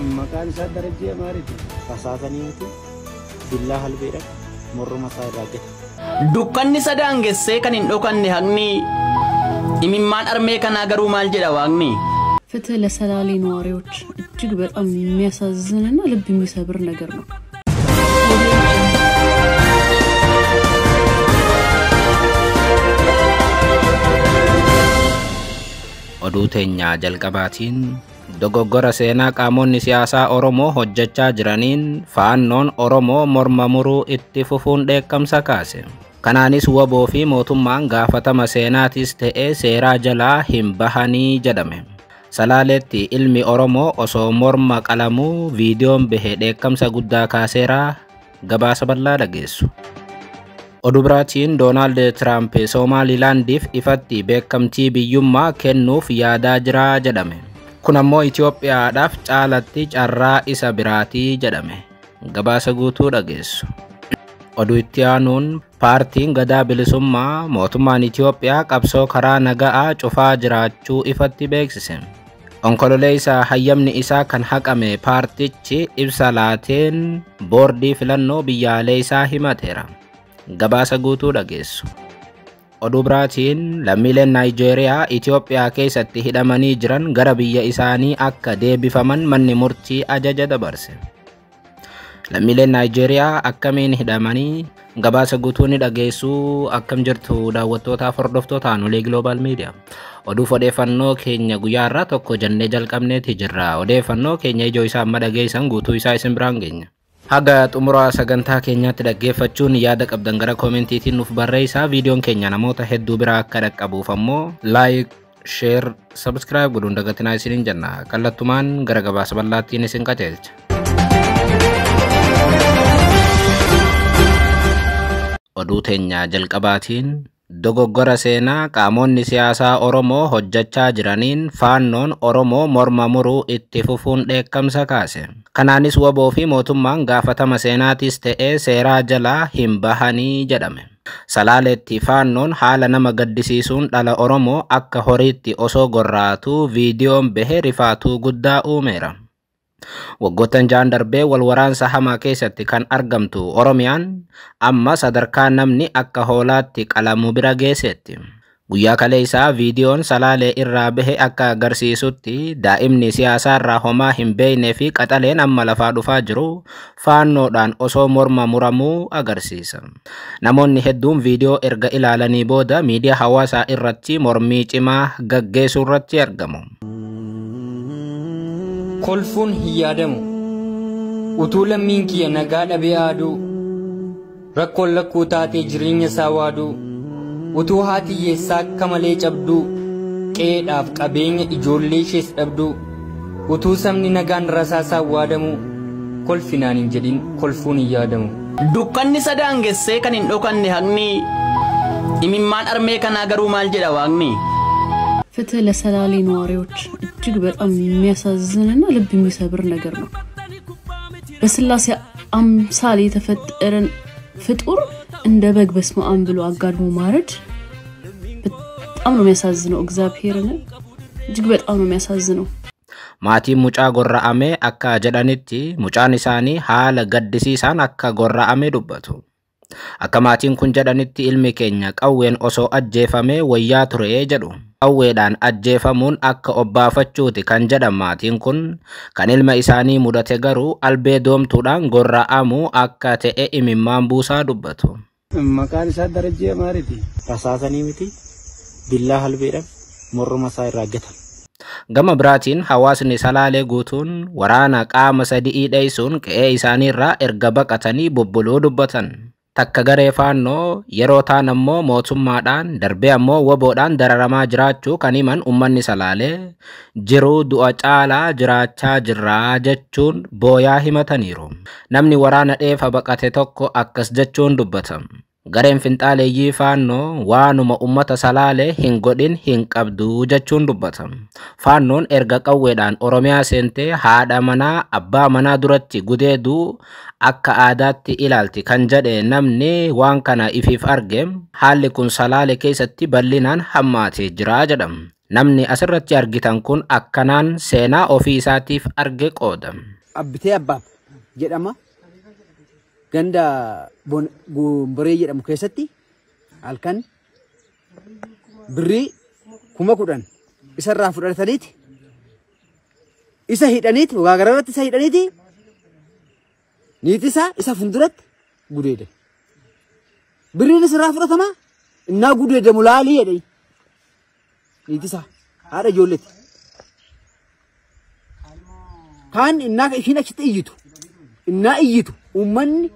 Maqaan isaa Darajjee Amaariiti. Rasaasanii miti billaa halbeedhaan morma isaa irraa gate. Dukkanni sadaangessee kan hin dhokanne haqni imimmaan armee kanaa garuu maal jedha waaqni? ፍትህ ለሰላሌ ነዋሪዎች እጅግ በጣም የሚያሳዝንና ልብ የሚሰብር ነገር ነው። Oduu teenya jalqabaatiin dogoggora seenaa qaamonni siyaasaa Oromoo hojjechaa jiraniin faannoon Oromoo morma muruu itti fufuun dheekkamsa kaase. Kanaanis WBO fi mootummaan gaafatama seenaatis ta'ee seeraa jalaa hin bahanii jedhame. Salaaleetti ilmi Oromoo osoo morma qalamuu viidiyoon bahe dheekkamsa guddaa kaaseeraa gabaasa bal'aa dhageessu. Oduu biraatiin Doonaald Tiraamp Somaalilaandiif ifatti beekamtii biyyummaa kennuuf yaadaa jira jedhame. Kun ammoo Itoophiyaadhaaf caalatti carraa isa biraatii jedhame. Gabaasa guutuu dhageessu. Oduu itti aanuun paartiin Gadaa Bilisummaa mootummaan Itoophiyaa qabsoo karaa naga'aa cufaa jiraachuu ifatti beeksise. Onkololeessa hayyamni isaa kan haqame paartichi ibsa laateen boordii filannoo biyyaalessaa himateera. Gabaasa guutuu dhageessu. Oduu biraatiin lammiileen Naayijeeriyaa Itoophiyaa keessatti hidhamanii jiran gara biyya isaanii akka deebifaman manni murtii ajaja dabarse. Lammiileen Naayijeeriyaa akkamiin hidhamanii gabaasa guutuu ni dhageessuu. Akkam jirtu daawwattootaaf hordoftoota Aanolee Global Media. Oduuf odeeffannoo keenya guyyaa irraa tokko jennee jalqabneeti jirra. Odeeffannoo keenya ijoo isaa amma dhageessan guutuu isaa isin biraan geenya. Haga xumura sagantaa keenyaatti dhaggeeffachuun yaada qabdan gara koomentiitiin nuuf barreessaa. Viidiyoon keenya namoota hedduu biraa akka dhaqqabuuf ammoo like, share, subscribe godhuun dagatinaa isiniin jenna. Kallattumaan gara gabaasa bal'aattiin isin qajeelcha. Oduu teenya jalqabaatiin dogoggora seenaa qaamonni siyaasaa Oromoo hojjechaa jiraniin faannoon Oromoo morma muruu itti fufuun dheekkamsa kaase. Kanaanis WBO fi mootummaan gaafatama seenaatis ta'ee seeraa jalaa hin bahanii jedhame. Salaaleetti faannoon haala nama gaddisiisuun dhala Oromoo akka horiitti osoo gorraatuu viidiyoon bahe rifaatuu guddaa uumeera. Waggoottan ja'an darbee wal waraansa hamaa keessatti kan argamtu Oromiyaan amma sadarkaa namni akka hoolaatti qalamu bira geesseetti. Guyyaa kaleessaa viidiyoon Salaalee irraa bahe akka agarsiisutti daa'imni siyaasaarraa homaa hin beeknee fi qaxaleen amma lafaa dhufaa jiru faannoodhaan osoo morma muramuu agarsiisa. Namoonni hedduun viidiyoo erga ilaalanii booda miidiyaa hawaasaa irratti mormii cimaa gaggeessuu irratti argamu. Kolfuun hin yaadamu. Utuu lammiin kiyya nagaa dhabee aaduu, rakkoon lakkuu taatee jireenya isaa waaduu, utuu haati hiyyeessaa akka malee cabduu, qe'eedhaaf qabeenya ijoollee ishees dhabduu, utuu sabni nagaan rasaasaan waadamu, kolfinaan hin jedhin kolfuun hin yaadamu. Dukkanni sadaangessee kan hin dhokanne haqni imimmaan armee kanaa garuu maal jedha waaqni? ፍትህ ለሰላሌ ነዋሪዎች እጅግ በጣም የሚያሳዝንና ልብ የሚሰብር ነገር ነው። በስላሴ አምሳል የተፈጠረን ፍጡር እንደ በግ በስመ አብ ብሎ አጋድሞ ማረድ በጣም ነው የሚያሳዝነው። እግዚአብሔርን እጅግ በጣም ነው የሚያሳዝነው። Maatiin mucaa gorra'ame akka jedhanitti mucaan isaanii haala gaddisiisaan akka gorra'ame dubbatu. Akka maatiin kun jedhanitti ilmi keenya qawween osoo ajjeefamee wayyaa ture jedhu. Qawweedhaan ajjeefamuun akka obbaafachuuti kan jedhan maatiin kun kan ilma isaanii mudate garuu albee doomtuudhaan gorra'amuu akka ta'e imimmaan buusaa dubbatu. Maqaan isaa Darajjee Amaariiti. Rasaasanii miti billaa halbeedhaan morma isaa irraa gatan. Gama biraatiin hawaasni Salaalee guutuun waraana qaama sadii dheessuun qe'ee isaaniirraa erga baqatanii bubbuluu dubbatan. Takka garee faannoo yeroo taan ammoo mootummaadhaan darbee ammoo WBOdhaan dararamaa jiraachuu kan himan uummanni Salaalee jiruu du'a caalaa jiraachaa jirraa jechuun booyaa himataniiru. Namni waraana dheefa baqate tokko akkas jechuun dubbata. Gareen finxaaleeyyii faannoo waanuma uummata Salaalee hin godhin hin qabdu jechuun dubbata. Faannoon erga qawweedhaan Oromiyaa seentee haadha manaa abbaa manaa duratti gudeeduu akka aadaatti ilaalti kan jedhe namni waan kana ifiif arge haalli kun Salaalee keessatti bal'inaan hammaatee jira jedhama. Namni asirratti argitan kun akkanaan seenaa ofii isaatiif arge qooda. Abbitee Abbaab jedhama. Ganda Gomboree jedhamu keessatti halkan birrii 10,000 isarraa fudhataniiti isa hidhaniiti wagaagararratti isa hidhaniiti niiti isaa isa fuulduratti gudeede. Birriin isarraa fudhatama innaa gudeedamu laalii jedhee niiti isaa haadha ijoolleeti. Kaan innaa ishiin achitti iyyitu innaa iyyitu uummanni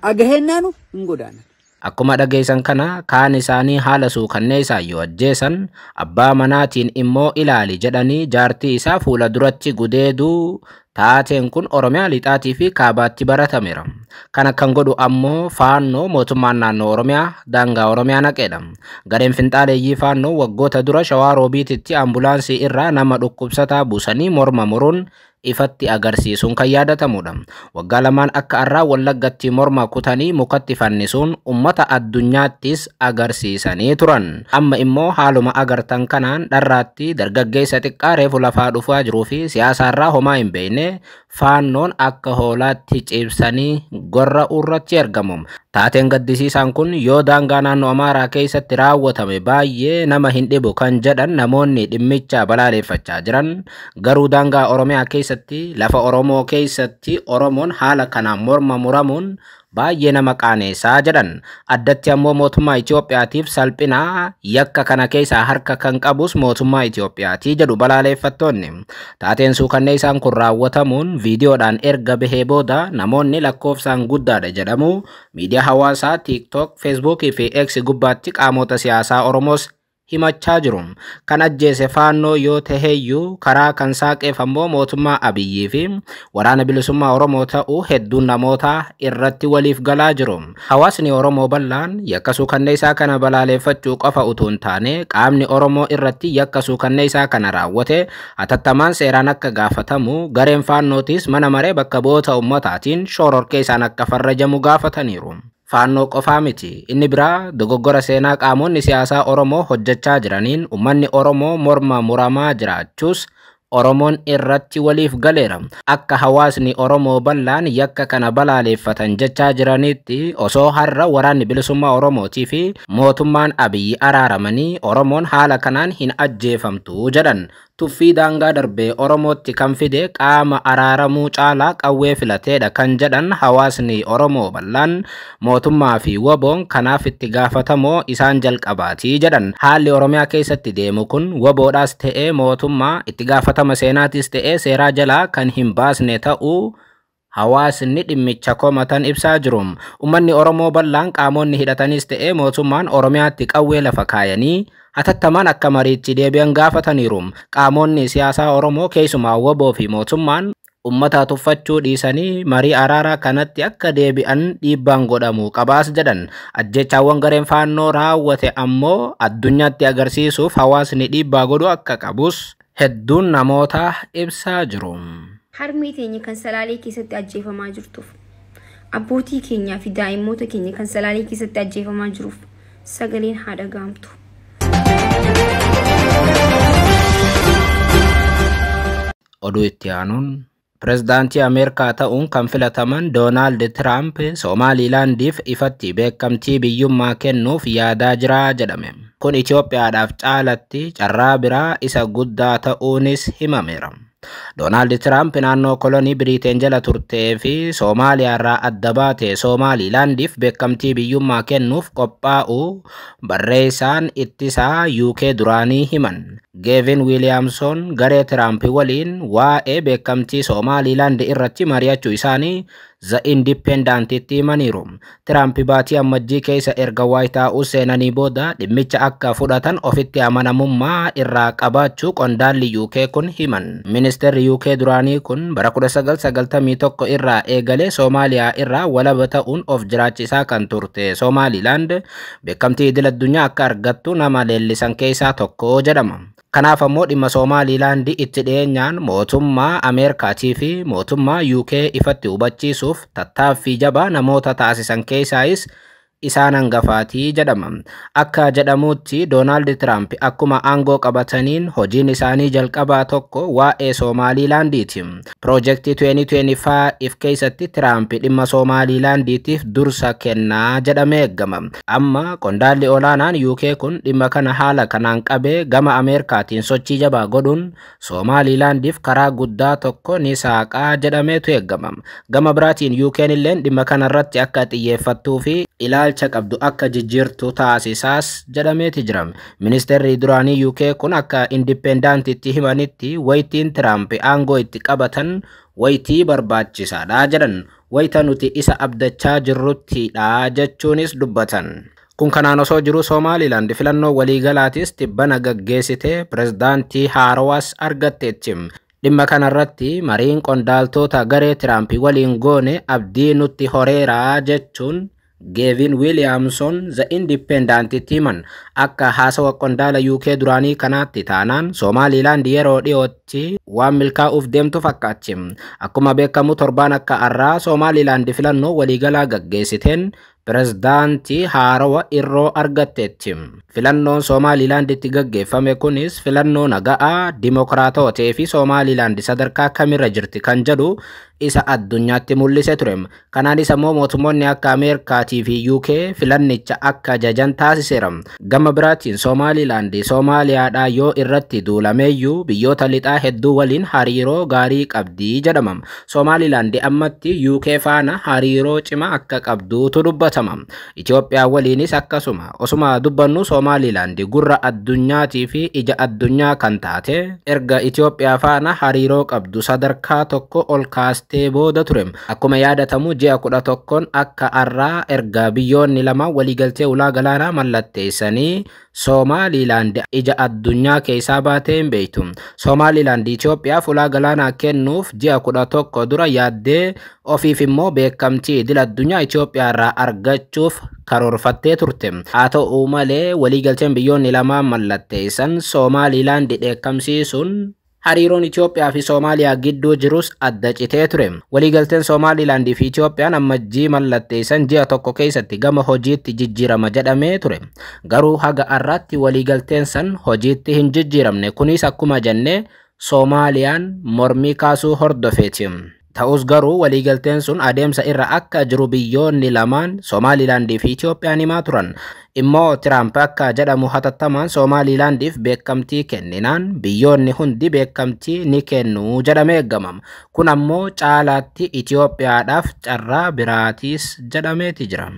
agaheennaanu hin godaanan. Akkuma dhageessan kana kaan isaanii haala suukannee isaa yoo ajjeesan abbaa manaatiin immoo ilaali jedhanii jaartii isaa fuula duratti gudeeduu taateen kun Oromiyaa lixaatii fi kaabaatti baratameera. Kana kan godhu ammoo faannoo mootummaan naannoo Oromiyaa daangaa Oromiyaa naqeedha. Gareen finxaaleeyyii faannoo waggoota dura Shawaa Roobiititti ambulaansii irraa nama dhukkubsataa buusanii morma muruun ifatti agarsiisuun kan yaadatamudha. Waggaa lamaan akka har'aa Wallaggatti morma kutanii mukatti fannisuun uummata addunyaattis agarsiisanii turan. Amma immoo haaluma agartan kanaan dharraatti dargaggeessa xiqqaa reefu lafaa dhufaa jiruu fi siyaasaarraa homaa hin beekne faannoon akka hoolaatti ciibsanii gorra'uu irratti argamu. Taateen gaddisiisaan kun yoo daangaa naannoo Amaaraa keessatti raawwatame baay'ee nama hin dhibu kan jedhan namoonni dhimmicha balaaleffachaa jiran garuu daangaa Oromiyaa keessatti lafa Oromoo keessatti Oromoon haala kanaan morma muramuun baay'ee nama qaaneessaa jedhan. Addatti ammoo mootummaa Itoophiyaatiif salphinaa yakka kana keessaa harka kan qabus mootummaa Itoophiyaatii jedhu balaaleffattoonni. Taateen suukannee isaan kun raawwatamuun viidiyoodhaan erga bahee booda namoonni lakkoofsaan guddaadha jedhamu miidiyaa hawaasaa TikTok, Facebook fi X gubbaatti qaamota siyaasaa Oromoos himachaa jiru. Kan ajjeese faannoo yoo taheeyyuu karaa kan saaqeef ammoo mootummaa Abiyyii fi waraana bilisummaa Oromoo ta'uu hedduun namoota irratti waliif galaa jiru. Hawaasni Oromoo bal'aan yakka suukanneessaa kana balaaleffachuu qofa utuu hin taane qaamni Oromoo irratti yakka suukanneessaa kana raawwate hatattamaan seeraan akka gaafatamu gareen faannootis mana maree bakka bu'oota uummataatiin shororkeessaan akka farrajamu gaafataniiru. Faannoo qofaa miti. Inni biraa dogoggora seenaa qaamonni siyaasaa Oromoo hojjechaa jiraniin uummanni Oromoo morma muramaa jiraachuus Oromoon irratti waliif galeera. Akka hawaasni Oromoo bal'aan yakka kana balaaleffatan jechaa jiranitti osoo har'a waraanni bilisummaa Oromootii fi mootummaan Abiyyi araaramanii Oromoon haala kanaan hin ajjeefamtu jedhan. Tuffii daangaa darbee Oromootti kan fide qaama araaramuu caalaa qawwee filateedha kan jedhan hawaasni Oromoo bal'aan mootummaa fi WBOn kanaaf itti gaafatamoo isaan jalqabaatii jedhan. Haalli Oromiyaa keessatti deemu kun WBOdhaas ta'ee mootummaa itti gaafatama seenaatis ta'ee seeraa jalaa kan hin baasne ta'uu hawaasni dhimmicha komatan ibsaa jiru. Uummanni Oromoo bal'aan qaamonni hidhatanis ta'ee mootummaan Oromiyaatti qawwee lafa kaayanii hatattamaan akka mariitti deebi'an gaafataniiru. Qaamonni siyaasaa Oromoo keessumaa WBO fi mootummaan uummata tuffachuu dhiisanii marii araaraa kanatti akka deebi'an dhiibbaan godhamu qabaas jedhan. Ajjechaawwan gareen faannoo raawwate ammoo addunyaatti agarsiisuuf hawaasni dhiibbaa godhu akka qabus hedduun namoota ibsaa jiru. Harmee teenya kan Salaalee keessatti ajjeefamaa jirtuuf, abbootii keenyaa fi daa'immoota keenya kan Salaalee keessatti ajjeefamaa jiruuf sagaleen haa dhaga'amtu. Oduu itti aanuun Pireezidaantii Ameerikaa ta'uun kan filataman Doonaald Tiraamp Somaaliilaandiif ifatti beekamtii biyyummaa kennuuf yaadaa jira jedhame. Kun Itoophiyaadhaaf caalatti carraa biraa isa guddaa ta'uunis himameera. Doonaald Tiraamp naannoo kolonii Biriiteen jala turtee fi Soomaaliyaarraa adda baate Somaaliilaandiif beekamtii biyyummaa kennuuf qophaa'u barreessaan ittisaa UK duraanii himan. Geevin Wiiliyaamson garee Tiraamp waliin waa'ee beekamtii Somaaliilaand irratti mari'achuu isaanii The Independentitti himaniiru. Tiraamp baatii ammajjii keessa erga Waayit Haawus seenanii booda dhimmicha akka fudhatan ofitti amanamummaa irraa qabaachuu qondaalli UK kun himan. Ministeerri UK duraanii kun bara 1991 irraa eegalee Soomaaliyaa irraa walaba ta'uun of jiraachisaa kan turte Somaaliilaand beekamtii idil addunyaa akka argattu nama leellisan keessaa tokko jedhama. Kanaaf ammoo dhimma Somaaliilaand itti dhiyeenyaan mootummaa Ameerikaatii fi mootummaa UK ifatti hubachiisuuf tattaaffii jabaa namoota taasisan keessaayis isaan hangafaatii jedhama. Akka jedhamutti Doonaald Tiraamp akkuma aangoo qabataniin hojiin isaanii jalqabaa tokko waa'ee Somaaliilaandiiti. Piroojeektii 2025 keessatti Tiraamp dhimma Somaaliilaandiitiif dursa kennaa jedhamee eegama. Amma qondaalli olaanaan UK kun dhimma kana haala kanaan qabee gama Ameerikaatiin sochii jabaa godhuun Somaaliilaandiif karaa guddaa tokko ni saaqaa jedhameetu eegama. Gama biraatiin UK'n illeen dhimma kanarratti akka xiyyeeffattuu fi ilaalcha qabdu akka jijjiirtu taasisaas jedhameeti jira. Ministeerri duraanii UK kun akka Indippendaantitti himanitti wayitiin Tiraamp aangoo itti qabatan wayitii barbaachisaadha jedhan. Wayita nuti isa abdachaa jirruttidha jechuunis dubbatan. Kun kanaan osoo jiru Somaaliilaand filannoo waliigalaatis tibbana gaggeessitee pirezidaantii haarawaas argatteetti. Dhimma kanarratti mariin qondaaltota garee Tiraamp waliin goone abdii nutti horeeraa jechuun Gavin Williamson The Independentitti himan. Akka haasawa qondaala UK duraanii kanaatti taanaan Somaaliilaand yeroo dhiyootti waan milkaa'uuf deemtu fakkaatti. Akkuma beekamu torbaan akka har'aa Somaaliilaand filannoo waliigalaa gaggeessiteen pirezidaantii haarawa irroo argatteetti. Filannoon Somaaliilaanditti gaggeeffame kunis filannoo naga'aa dimokiraatawaa ta'ee fi Somaaliilaand sadarkaa kamirra jirti kan jedhu isa addunyaatti mul'ise ture. Kanaanis ammoo mootummoonni akka Ameerikaatii fi UK filannicha akka jajan taasiseera. Gama biraatiin Somaaliilaand Somaaliyaadhaa yoo irratti duulameeyyuu biyyoota lixaa hedduu waliin hariiroo gaarii qabdi jedhama. Somaaliilaand ammatti UK faana hariiroo cimaa akka qabduutu dubbatama. Itoophiyaa waliinis akkasuma. Osuma dubbannu Somaaliilaand gurra addunyaatii fi ija addunyaa kan taate erga Itoophiyaa faana hariiroo qabdu sadarkaa tokko ol kaastee booda ture. Akkuma yaadatamu ji'a 11 akka har'aa erga biyyoonni lama waliigaltee ulaa galaanaa mallatteessanii Somaaliilaand ija addunyaa keessaa baatee hin beektu. Somaaliilaand Itoophiyaaf ulaa galaanaa kennuuf ji'a 11 dura yaaddee ofiif immoo beekamtii idil addunyaa Itoophiyaa irraa argachuuf karoorfattee turte. Haa ta'u malee waliigalteen biyyoonni lamaan mallatteessan Somaaliilaand dheekkamsiisuun hariiroon Itoophiyaa fi Soomaaliyaa gidduu jirus adda citee ture. Waliigalteen Somaaliilaand fi Itoophiyaan ammajjii mallatteessan ji'a tokko keessatti gama hojiitti jijjiirama jedhamee ture. Garuu haga har'aatti waliigalteen san hojiitti hin jijjiiramne. Kunis akkuma jenne Soomaaliyaan mormii kaasuu hordofeeti. Ta'us garuu waliigalteen sun adeemsa irra akka jiru biyyoonni lamaan Somaaliilaandii fi Itoophiyaan himaa turan. Immoo Tiraamp akka jedhamu hatattamaan Somaaliilaandiif beekamtii kenninaan biyyoonni hundi beekamtii ni kennu jedhamee eegama. Kun ammoo caalaatti Itoophiyaadhaaf carraa biraatiis jedhameeti jira.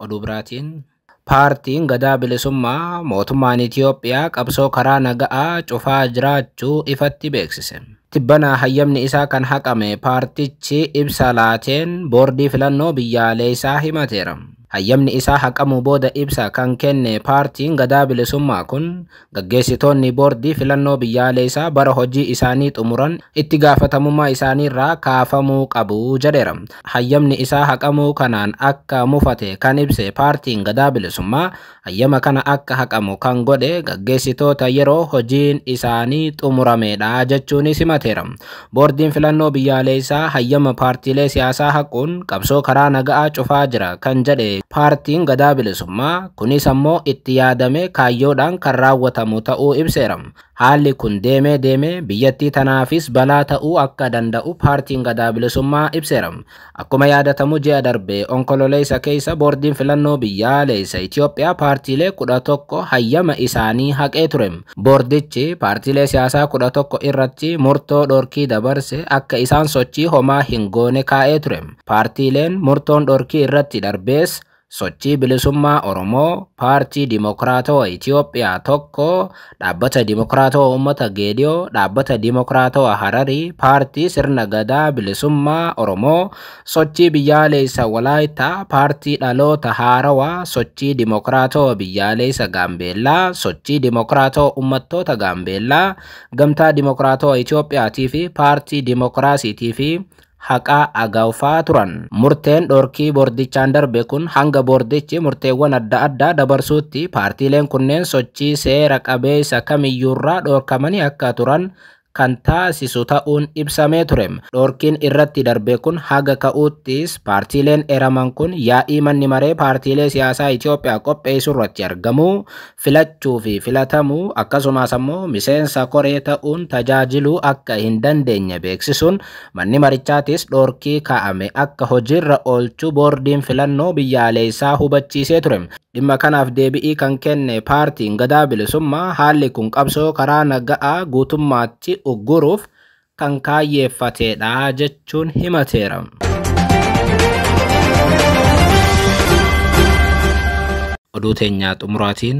Oduu biraatiin paartiin Gadaa Bilisummaa mootummaan Itoophiyaa qabsoo karaa naga'aa cufaa jiraachuu ifatti beeksise. Tibbana hayyamni isaa kan haqame paartichi ibsa laateen boordii filannoo biyyaalessaa himateera. Hayyamni isaa haqamuu booda ibsa kan kenne paartiin Gadaa Bilisummaa kun gaggeessitoonni boordii filannoo biyyaalessaa bara hojii isaanii xumuran itti gaafatamummaa isaaniirraa kaafamuu qabu jedheera. Hayyamni isaa haqamuu kanaan akka mufate kan ibse paartiin Gadaa Bilisummaa hayyama kana akka haqamu kan godhe gaggeessitoota yeroo hojiin isaanii xumuramedha jechuunis himateera. Boordiin filannoo biyyaalessaa hayyama paartiilee siyaasaa haquun qabsoo karaa naga'aa cufaa jira kan jedhe paartiin Gadaa Bilisummaa kunis ammoo itti yaadame kaayyoodhaan kan raawwatamu ta'uu ibseera. Haalli kun deemee deemee biyyattii tanaafis balaa ta'uu akka danda'u paartiin Gadaa Bilisummaa ibseera. Akkuma yaadatamu ji'a darbe onkololeessa keessa boordiin filannoo biyyaalessa Itoophiyaa paartiilee 11 hayyama isaanii haqee ture. Boordichi paartiilee siyaasaa 11 irratti murtoo dhorkii dabarse akka isaan sochii homaa hin goone kaa'ee ture. Paartiileen murtoon dhorkii irratti darbees Sochii Bilisummaa Oromoo, Paartii Dimokiraatawaa Itoophiyaa tokko, Dhaabbata Dimokiraatawaa Uummata Geediyoo, Dhaabbata Dimokiraatawaa Hararii, Paartii Sirna Gadaa Bilisummaa Oromoo, Sochii Biyyaalessa Walaayittaa, Paartii Dhaloota Haarawaa, Sochii Dimokiraatawaa Biyyaalessa Gaambeellaa, Sochii Dimokiraatawaa Uummattoota Gaambeellaa, Gamtaa Dimokiraatawaa Itoophiyaatii fi Paartii Dimokiraasiitii fi haqaa agaafaa turan. Murteen dhorkii boordichaan darbe kun hanga boordichi murteewwan adda addaa dabarsuutti paartiileen kunneen sochii seera qabeessa kamiyyuurraa dhorkamanii akka turan kan taasisu ta'uun ibsamee ture. Dhoorkiin irratti darbe kun haga ka'uuttis paartiileen eeraman kun yaa'ii manni maree paartiilee siyaasaa Itoophiyaa qopheessu irratti argamuu, filachuu fi filatamuu, akkasumas ammoo miseensa koree ta'uun tajaajiluu akka hin dandeenye beeksisuun, manni marichaatis dhoorkii kaa'ame akka hojiirra oolchu boordiin filannoo biyyaalessaa hubachiisee ture. Dhimma kanaaf deebi'ii kan kenne paartiin Gadaa Bilisummaa, haalli kun qabsoo karaa naga'aa guutummaatti ugguruuf kan kaayyeeffatedha jechuun himateera. Oduu teenyaa xumuraatiin,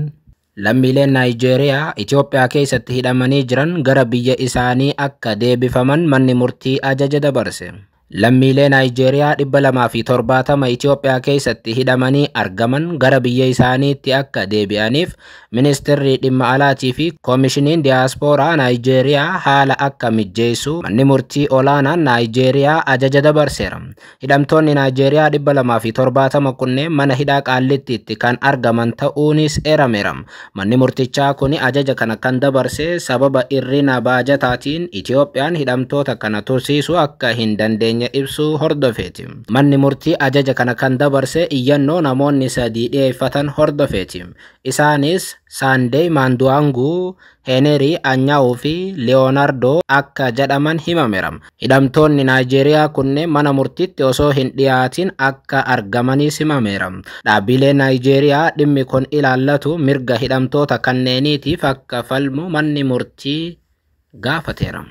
lammiileen Naayijeeriyaa Itoophiyaa keessatti hidhamanii jiran gara biyya isaanii akka deebifaman manni murtii ajaja dabarse. Lammiilee Naayijeeriyaa 270 Itoophiyaa keessatti hidhamanii argaman gara biyya isaaniitti akka deebi'aniif ministeerri dhimma alaatii fi koomishiniin diyaaspooraa Naayijeeriyaa haala akka mijjeessu manni murtii olaanaan Naayijeeriyaa ajaja dabarseera. Hidhamtoonni Naayijeeriyaa 270 kunneen mana hidhaa Qaallittiitti kan argaman ta'uunis eerameera. Manni murtichaa kun ajaja kana kan dabarse sababa hir'ina baajataatiin Itoophiyaan hidhamtoota kana tursiisuu akka hin dandeenye ibsuu hordofeeti. Manni murtii ajaja kana kan dabarse iyyannoo namoonni sadii dhiyeeffatan hordofeeti. Isaanis Saandey Maanduwaanguu, Heenerii Anyaa'uu fi Leeyonaardoo akka jedhaman himameera. Hidhamtoonni Naayijeeriyaa kunneen mana murtiitti osoo hin dhiyaatin akka argamanis himameera. Dhaabbileen Naayijeeriyaa dhimmi kun ilaallatu mirga hidhamtoota kanneeniitiif akka falmu manni murtii gaafateera.